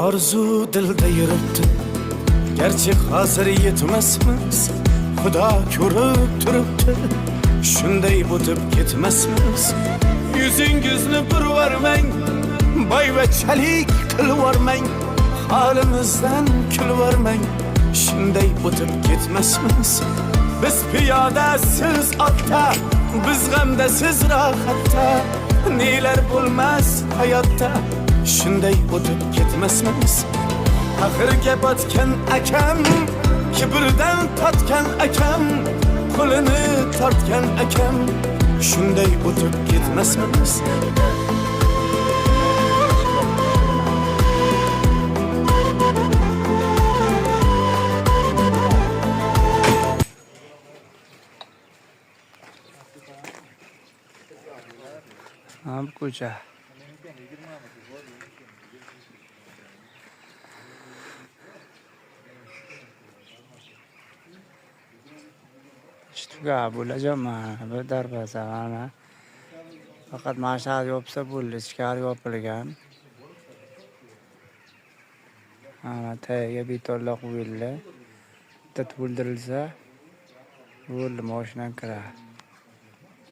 Orzu dilda yuribdi, garchi hozir yetmasmiz, Xudo ko'rib turibdi, shunday o'tib ketmasmiz. Yuzingizni burvarmang, boyvachchalik qilvormang, holimizdan kulvormang, shunday o'tib ketmasmiz. Biz piyoda, siz otda, biz g'amda, siz rohatda, nelar bo'lmas hayotda, shunday o'tib ketmasmiz. Axirga botgan akam, kibrdan totgan akam, qo'lini tortgan akam, shunday o'tib ketmasmiz. Mana bu ko'cha. Tuga bo'lajak mana bu darvoza mana. Faqat mana shu yopsa bo'ldi, ichkari yopilgan. Mana tagiga betonlar qo'yildi. Bitta to'ldirilsa bo'ldi, mashina kiradi.